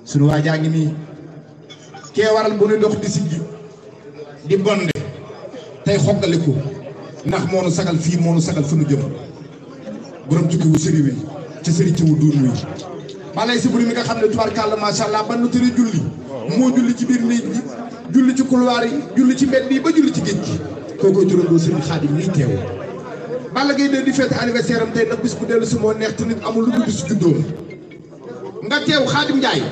sunu waajaa ngi nii kee waral bu ñu dox di siggi di bonde tey xoggaliku ndax moo nu sagal fii moo nu sagal fa nu jëm borom tukki wu sëri wi ca sëri ci wu duun wi balay si buri mi nga xam ne tubaarkàlla macha allah ban nu tëri julli moo julli ci biir néeg bi julli ci couloir yi julli ci mbedd yi ba julli ci géej gi kookoy turandoo sëriñ Xaadim nii teew Balla Gaye de di fête anniversaire am tey nag bis bu dellu si moo neex te nit amul lu dul si juddoom nga teew Xaadim Njaay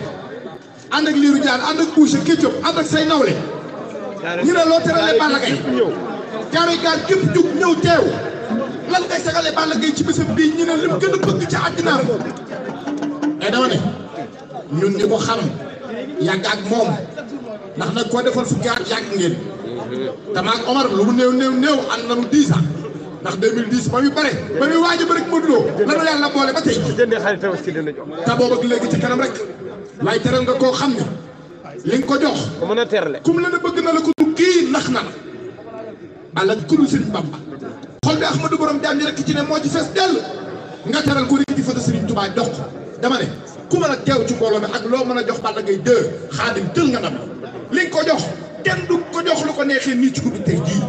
ànd ak liiru jaan ànd ak boucher kéccop ànd ak say nawle ñu ne loo terale Balla Gaye jaaroy gaal képp jug ñëw teew lan ngay sagale Balla Gaye ci bésam bii ñu ne lim gën a bëgg ci àddinaam et dama ne ñun ñi ko xam yàgg ak moom ndax nag koo defal fukki at yàgg ngeen te maag Omar lu mu néew ànd nañu 10 ans ndax 2010 ba muy bare ba muy waaj a bëri Modou Lo lanu yàlla boole ba tey te boobu ak léegi ci kanam rek waaye teral nga koo xam ne li nga ko jox ko mën a terale kum la ne bëgg na la ko du kii nax na la Balla ku dul Serigne Bamba xol bi Ahmadou borom jaam ñi rek ci ne moo ci fees dell nga teral ko rek di foto Serigne Touba dox dama ne ku mën a teew ci mbooloo mi ak loo mën a jox Balla Gaye 2 Xaadim tël nga nam li nga ko jox kenn du ko jox lu ko neexee nii ci guddi tey jii